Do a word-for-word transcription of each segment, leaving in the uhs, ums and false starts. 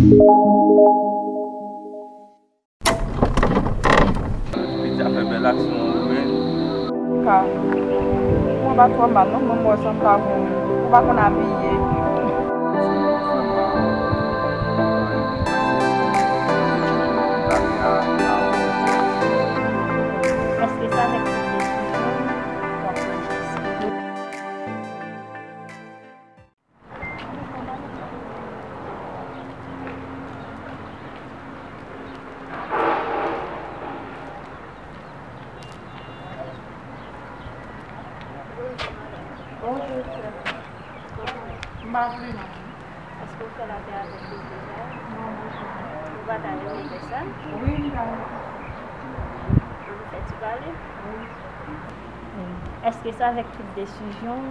Piti a fè bèl aksyon wi, men. Ka. Mwen pa twò mal non, mwen m wè sa m pa konn, ou pa konn abiye. Èske se avèk tout desizyon w ap pran Jesi? Bonjou, sè. M pa vle non. Èske w fè lapè avèk Jezi sa? Non, bonjou. Ou pa ta renmen fè sa? Wi, m ta renmen. Ann fè ti pale? Wi. Èske se avèk tout desizyon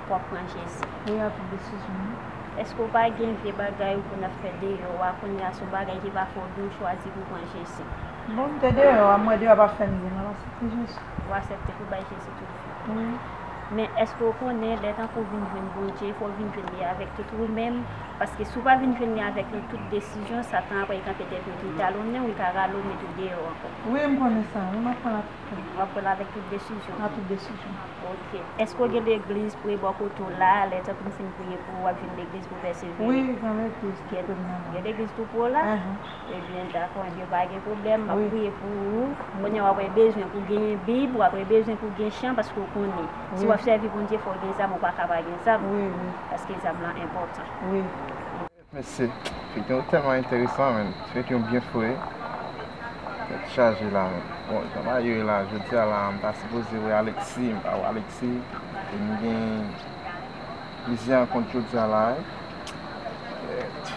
w ap pran Jezi? Wi, a tout desizyon m. Èske w pa gen vye bagay ou konn ap fè deyò a, kounye a se yon bagay ki pa fè w byen, w chwazi pou w pran Jezi? Bon, m te deyò a, m wè deyò a pa fè m byen, m ap aksepte Jezi. Ou aksepte pou w bay Jezi tout vi w? Wi. Men èske w konnen lè tankou w vin jwenn Bondye, fò w vin jwenn li avèk tout ou menm? Paske si w pa vin jwenn li avèk yon tout desizyon, Satan apre li kanpe dèyè pye w, li talonnen w, li ka rale w, mete w deyò ankò. Wi, m konnen sa, wi, m ap pran l ak tout kè m. W ap pran l avèk tout desizyon? A tout desizyon. Ok. Èske w gen legliz pre bò kote w la, lè tankou m fin priye pou ou, w ap jwenn legliz pou w pèsevere? Wi, gen legliz ki pre m nan. Gen legliz tou pre w la? Ahan. Ebyen, dakò, ebyen, pa gen pwoblèm, m ap priye pou ou. Kounye a, w ap wè bezwen pou w genyen Bib, w ap wè bezwen pou w gen chan, paske w konnen. Si w ap sèvi Bondye, fò w gen zam, ou pa ka pa gen zam. Wi, wi. Paske zam lan enpòtan. Wi. Mesye, figi w tèlman enteresan, men. Figi w byen fre. Tèt chaje la, men. Bon, jan bagay yo ye la, jodi a la, m ta sipoze wè Alexis, m pa wè Alexis. E m gen plizyè rankont jodi a la, wi. Kèt.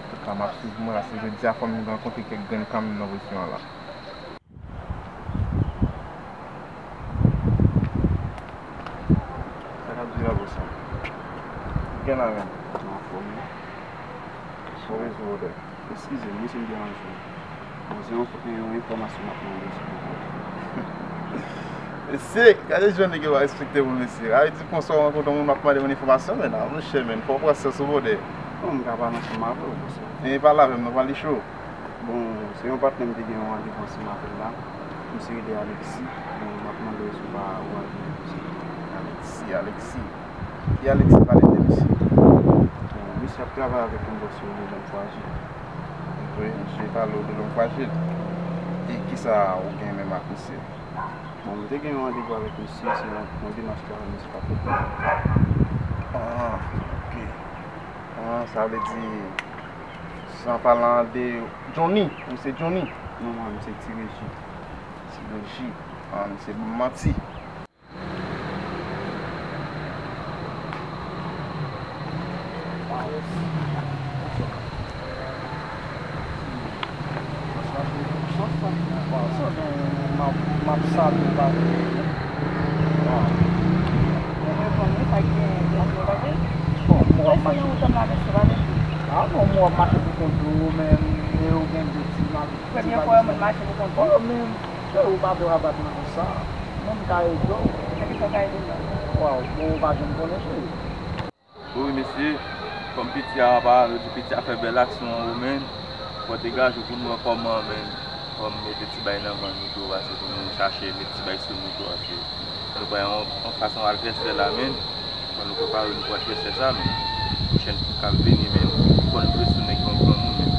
Antouka, m ap swiv mwen la, se jodi a fò m rankontre kèk grenn kanmenm nan pozisyon an la. Sa k ap di la, bòs la? Gen la menm. Anfòm wi. Sa w bezwen, brother? Eskize m wi si m deranje w. Bon, se yon, yon enfòmasyon m ap mande w, silvouplè. Mesye, gade jan nèg yo pa respekte moun, mesye. A vle di konsa w rankontre yon moun, w ap mande moun enfòmasyon, men, a, monchè, men, fò w pran sans ou, brother. Bon, m ka pale ansanm avè w, bòs la. E pale avè m non, pale cho. Bon, se yon patnè m te gen yon randevou ansanm avè l la. Misye rele Alexis. Bon, m ap mande w si w pa wè l pou mwen. Alexis, Alexis. Ki Alexis pale de misye? Bon, misye ap travay avèk yon bòs yo rele Lòm Frajil. Wi, misye pale w de Lòm Frajil. E kisa ou gen menm ak misye? Bon, m te gen yon randevou avèk misye, se yon, yon demach travay misye t ap fè pou mwen. Ah, ok. Ah, sa vle di, sa palan de Johnny, ou se Johnny? Non, mwen, m se Ti Reji. Ti Reji. Ah, misye ban m manti. M ap, m ap salye w, pa vre? Mwen reponn wi, sa gen, gen anpil bagay. Bon, mwen ap mache. Ah non, mwen ap mache pou kont ou, men, e ou gen de ti mal. Premye fwa yon moun mache pou kont ou? Oh, men, e ou pa vle rabat mwen konsa. Mwen, m ka ede w. Nan ki sa w ka ede m nan? Waw, bon, ou pa janm konnen, cheri. Wi, mesye, kòm piti a, apa, yo di piti a fè bèl aksyon an, men, fò w degaje w pou n wè kòman, men, kòm mete ti bay nan van nou tou, paske pou nou chache met ti bay sou nou tou, paske nou pran yon, yon fason advèsè la, men, fò nou prepare nou pou advèsè sa, men, pwochèn k ap vini, men, fò nou presyonnen yon granmoun, men,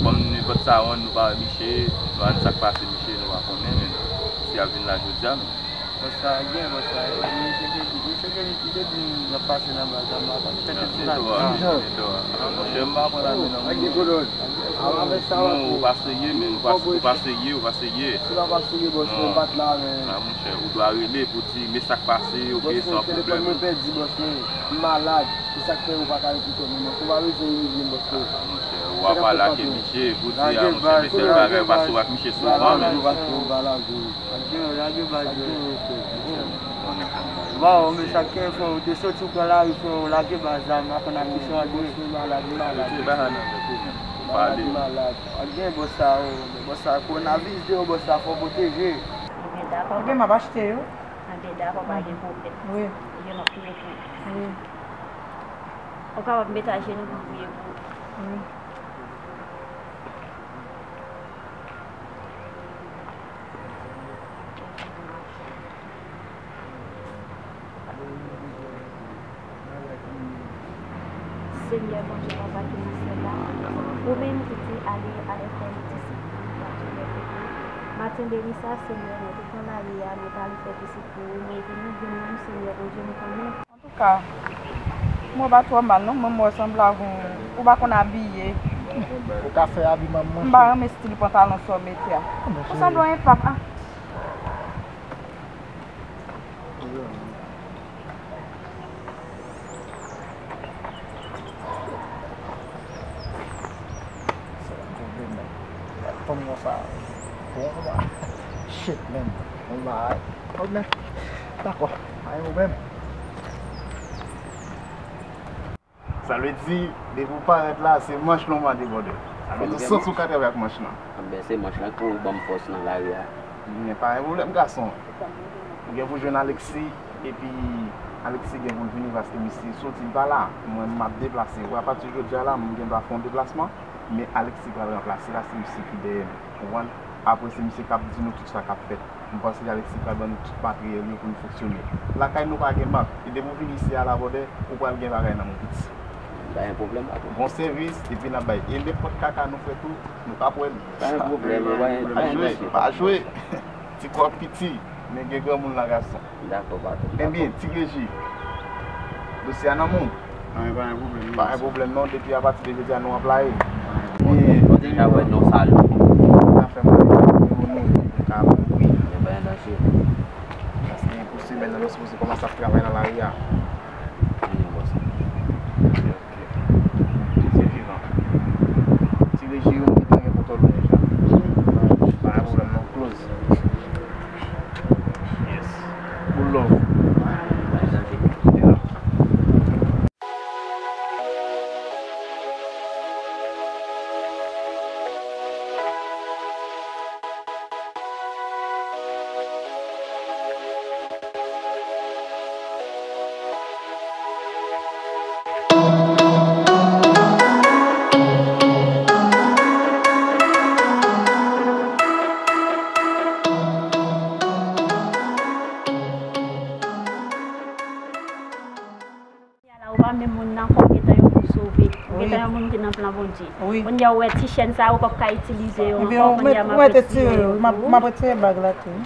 kòm nenpòt sa, nou pa wè Miche, nou pa konn sa k pase Miche, nou pa konnen, men, si y ap vin la jodi a, men. Bòs sa gen, bòs sa gen. Misye gen, misye gen, li te di m l ap pase nan baz la, m pa konn. Tèt li ti baz. Kijan? Ah, monchè, m pa konn ame nan moun. Ak de kolòn. Non, ou pa serye, men. Ou pa, ou pa serye, ou pa serye. Si w pa serye, bòs, ou pa t la, men. Ah, monchè, ou dwe rele pou di, men sa k pase, ok, san pwoblèm. Bòs, telefòn mwen pèdi, bòs, men. M malad. Se sa k fè ou pa ka reponn mwen. Ou pa bezwen imilye m, bòs, men. Ah, monchè, ou pa pale ak misye, pou di, ah, monchè, men sèl bagay, ou pase w ak misye souvan, men. Ou pa lage w. Ak gen, lage baz yo. Waw, men sa k gen, frè, ou te soti w pran lari, frè, ou lage baz la, m pa konn ak misye antre. Ou malad, ou malad. Ou te bay sa nan men pou mwen. Ou pale. Malad, ou malad. Ak gen bòs sa yo, bòs sa, kowonaviris deyò, bòs sa, fò pwoteje. Ebyen, dakò. Ebyen, m ap achte yo. Ebyen, dakò, pa gen pwoblèm. Wi. Ebyen, m ap priye pou ou. Wi. Ou kapab met ajenou pou m priye pou ou. Wi. Priyè Bondye Papa ki nan syèl la. Ou menm ki di, "Ale, ale fè disip pou mwen pa tou lè kote." Maten Delisa, Senyè, mwen te pran lari a, mwen t ale fè disip pou ou, mwen vini, vini, Senyè Bondye, m konnen. Antouka, mwen pa twò mal non, mwen, mwen sanble avè w, ou pa konn abiye. Ou ka fè abiman mwen. M pa renmen estil pantalon sa w mete a. Ou sanble yon pap, ah. Sa va konvle, man. Fanm nan sa bon, man. Shit, man. Bon bagay. Ok, man. Dakò. Pa gen pwoblèm. Sa vle di, depi w parèt la, se manch lan w mande, brother. Sa vle di, w santi w ka travay ak manch lan. Anben, se manch lan ki pou ban m fòs nan lari a. Men pa gen pwoblèm, gason. Ou gen pou jwenn Alexis, epi Alexis gen pou l vini paske misye soti, li pa la. Mwen, m ap deplase. Ou wè, apati jodi a la, m gen dwa fè yon deplasman, men Alexis pral ranplase la, se misye ki dèyè m. Ou konprann? Apre, se misye k ap di nou tout sa k ap fèt. M panse Alexis pral ban nou tout materyèl yo pou nou fonksyone. Lakay nou pa gen mank. E depi w vin isi a la, brother, ou pral gen bagay nan men w, piti. Pa gen pwoblèm, patwon. Bon sèvis, epi n ap bay. E nenpòt kaka nou fè tou, nou p ap wè l. Pa gen pwoblèm, pa gen, pa gen danje. Pa jwe, pa jwe. Ti kò piti, men gen granmoun la, gason. Dakò, patwon. Ebyen, Ti Reji, dosye a nan men w. Anben, pa gen pwoblèm, non. Pa gen pwoblèm, non. Depi apati de jodi a, nou anplwaye. Bon, bon, deja wè non sa lou. Sa fè mwen, nou, nou ka mouri. Men pa gen danje. Paske pou semèn nan, nou sipoze kòmanse ap travay nan lari a. Vini, bòs. Ok, ok. Mesye vivan. Ti Reji, ou gentan gen kontwòl ou deja. Pa gen pwoblèm, non. Close. Yes. Full love. Kounye a la, ou pa menm moun nan ankò, ou gentan yon moun sove. Ou gentan yon moun ki nan plan Bondye. Wi. Kounye a, ou wè ti chèn sa, ou p ap ka itilize yo ankò. Kounye a, m ap retire yo pou ou. M ap retire bag la tou.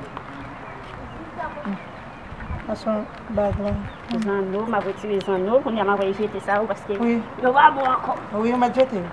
Sa se yon bag la. Zanno, m ap retire zanno. Kounye a, m ap jete sa yo paske yo pa bon ankò. Wi, ou mèt jete yo.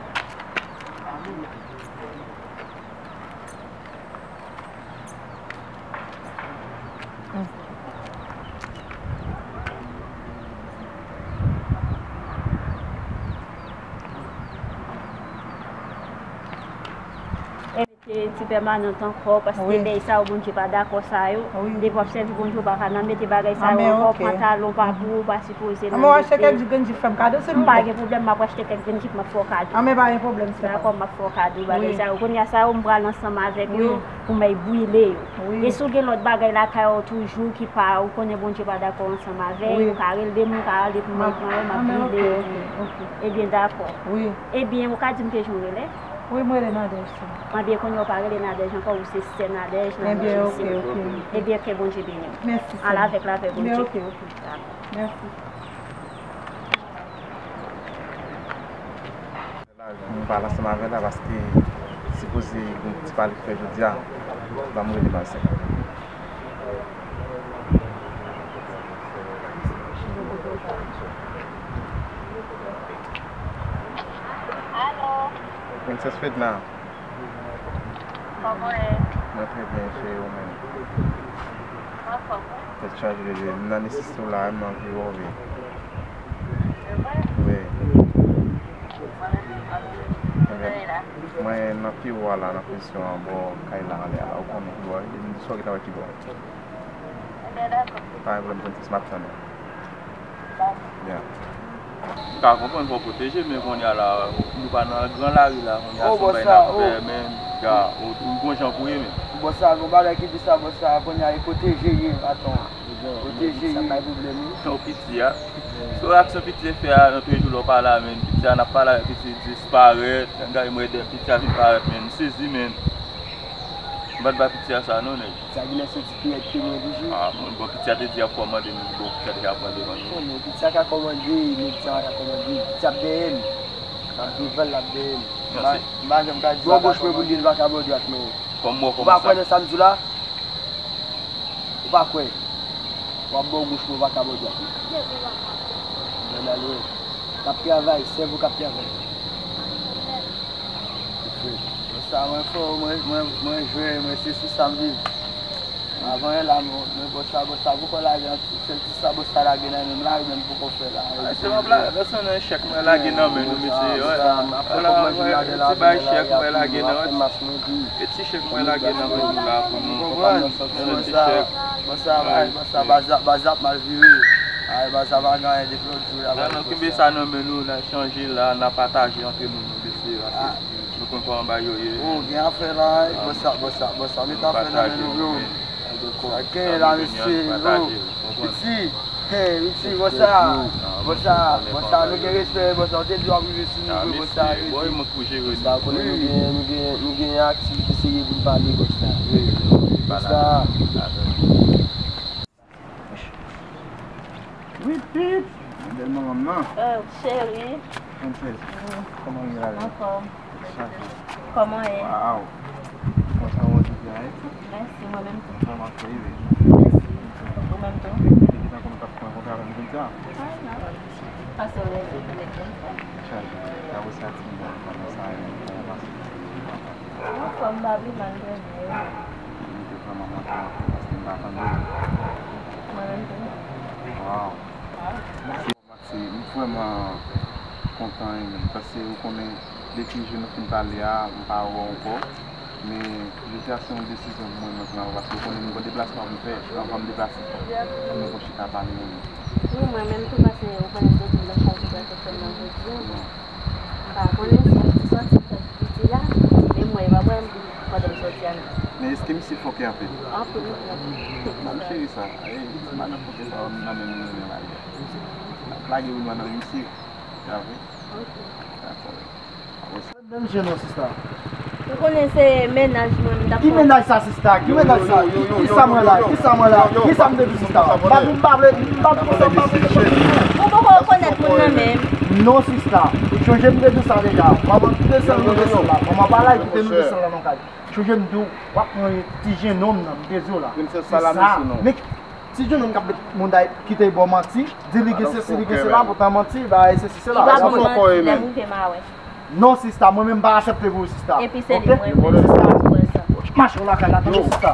Evite ti pèmanant ankò, paske bèy sa yo, Bondye pa dakò sa yo. Depi w ap sèvi Bondye, ou pa ka nan mete bagay sa yo ankò. Pantalon pa pou ou, pa sipoze nan mete. Anben w achte kèk jip, grenn jip, fè m kado, silvouplè. M pa gen pwoblèm, m ap achte kèk grenn jip, m ap fè w kado. Anben pa gen pwoblèm, sista. Dakò, m ap fè w kado bagay sa yo. Kounye a sa yo, m pral ansanm avèk yo pou m al brile yo. E si w gen lòt bagay lakay ou toujou ki pa, ou konnen Bondye pa dakò ansanm avè yo, ou ka rele demon, ou ka rele pou m al pran yo, m ap brile yo. Ebyen, dakò. Ebyen, ou ka di m ki jou w rele? Wi, mwen rele Nadège. Ebyen, kounye a ou pa rele Nadège ankò, ou se sè Nadège nan Bondye. Ebyen, ok, ok. Ebyen, ke Bondye beni w. Mèsi, sè. Al avèk lavè Bondye. Ebyen, ok, ok. Dakò. Mèsi. Mwen pale ansanm avè l la paske sipoze gen ti pale k fè jodi a. Ban m rele mazen. Alo. Princess Fedna. Kòman w ye? Mwen trè byen, cheri, ou menm? Anfòm, wi. Tèt chaje, bebe. M nan nesesite w la, m anvi wè w, wi. Se vre? Wi. Mwen menm anvi. Mwen nan piwo a la, nan prizon an, bò kay la, anlè a la, ou konnen, bò, m di sa w gentan wè ki bò. Ebyen, dakò. Pa gen pwoblèm, Princess, m ap tann ou. Dakò. Yeah. M ka konprann fò w pwoteje, men kounye a la, nou pa nan gran lari la, kounye a se yon bagay n ap fè, men, gad, ou, ou gon jan pou ye, men. Bòs la, gon bagay ki di sa, bòs la, kounye a, e pwoteje ye, patwon. Pwoteje ye. Sa bay pwoblèm, wi. Aksyon piti a. Se aksyon piti e fè a, nan toulejou lè w pa la, men. Piti a, n ap pale avèk piti, disparèt. Gade, mwen, piti a vin parèt, men. M sezi, men. M pa t ba piti a sa non, nèg. Sa genlè se ti piyèt ke mwen toujou. Ah, bon, bon, piti a te di ap kòmande, m di bon, piti a te ka pran devan nou. Bon, men piti a ka kòmande, men piti a pa ka kòmande. Piti a ap dèyè m. L ap devan l, l ap dèyè m. M pa janm ka di bò goch mwen pou l di l vakabon dwat mwen. Kòm mwen kòm sa. Ou pa kwè nan sa m di w la? Ou pa kwè? W ap bò goch mwen vakabon dwat mwen. Nan nan lwen. L ap travay, sèvo k ap travay. Bon sa, mwen fò, mwen, mwen, mwen jwe, mwen se sou sa m viv. Avan yè la, mwen, mwen bò sa, bò sa poko lage, sèl ti sa bò sa lage nan men m la, menm poko fè la. Ay, se m ap la, lè se nan echèk mwen lage nan men nou, mesye. Ti ba echèk mwen lage nan, e ti echèk mwen lage nan men nou la pou nou. Konprann? Sèl ti echèk. Bò sa, bò sa, baz ap mal vire. Ay, baz ap pa gen anyen depi lòt jou la. Sa nou kenbe sa nan men nou, n a chanje la, n a pataje antre nou, nou mesye. Nou konn kòman bagay yo ye. Oh, gen afè la, wi. Bò sa, bò sa, bò sa, met afè nan men nou, yo. Sa gen la, mesye, yo. Piti, hey, piti, bò sa, bò sa, bò sa, nou gen respè, bò sa, ou te di w ap rive sou nou vre, bò sa, bò sa, ou konnen nou gen, nou gen, nou gen aktivite serye pou n pale, bò sa. Bò sa. Wi, pip! Bèl manman m nan. Oh, cheri. Princess, kòman w ye la? Anfòm. Chaje. Kòman w ye? Waw. Kòman sa w jodi a, e? Mèsi, mwen menm tou. Vrèman fè, wi. Mèsi. Ou menm tou? Epi tankou nou t ap pran kontak avè m jodi a. Ah, non. Pase w rete pou lèt konn sa. Chaje. Ka wè sa ti moun nan sa, e, kòman pase? Anfòm, m pa vle mal, trè byen. Li te vrèman manke anpil paske m pa tande l. Mwen menm tou. Waw. Waw. Maxi, m vrèman kontan, e, paske ou konnen, depi jou nou fin pale a, m pa wè w ankò. Men, jodi a se yon desizyon pou mwen, mwen pran, paske ou konnen m gen deplasman pou m fè, anvan m deplase, fòk nou gon chita pale, wi. Wi, mwen menm tou, paske ou konnen m te di w nan sa ki pral fè m nan jodi a, bon. M pa konnen, se yon ti sòti m fè pou piti la, men m wè e pa bò m vin pandan m sòti a non. Men èske misye fòkè anpil? Anpil, wi, anpil. Ban m cheri sa. Ay, ti madanm fòkè sa nan men nou nan lari a. N ap lage wi nou nan men misye. Sa vre? Ok. Dakò. Menm jan non, sista. Ou konnen se mennaj mwen, m t ap fè. Ki mennaj sa, sista? Ki mennaj sa? Ki, ki sa mwen la? Ki sa mwen la? Ki sa m te di, sista? M pa di w m pa vle, m pa di w konsa, m pa vle. Ou poko rekonèt moun nan menm. Non, sista. Ou sonje m te di w sa deja. Manman ki desann nou desann la. Manman pa la, kite nou desann la nan kay. Sonje m di w, w ap pran ti jennonm nan, m te di w la. Princess, pa la, mesye, non. Men ti jennonm k ap met mouda ki te bò manti, di li gen sesi, li gen sela, poutan manti, bagay sesi, sela. Li pa bon manti, lè m rive m a wè. Non, sista, mwen menm m pa aksepte pou ou, sista. Epi se li mwen menm, sista. Mache w lakay la, tande, sista.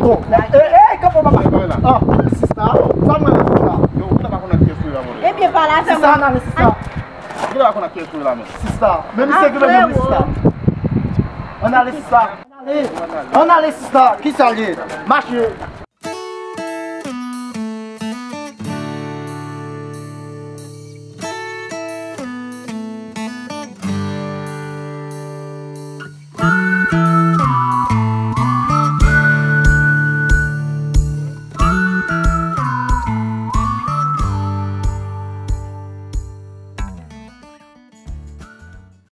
Oh, e, e, kanpe papa. Ah, sista, sa mwen la, sista. Ebyen, pa la, sista, ann ale, sista. Sista, menm se ki menm, sista. Ann ale, sista. Ann ale, sista. Kisa l ye? Mache.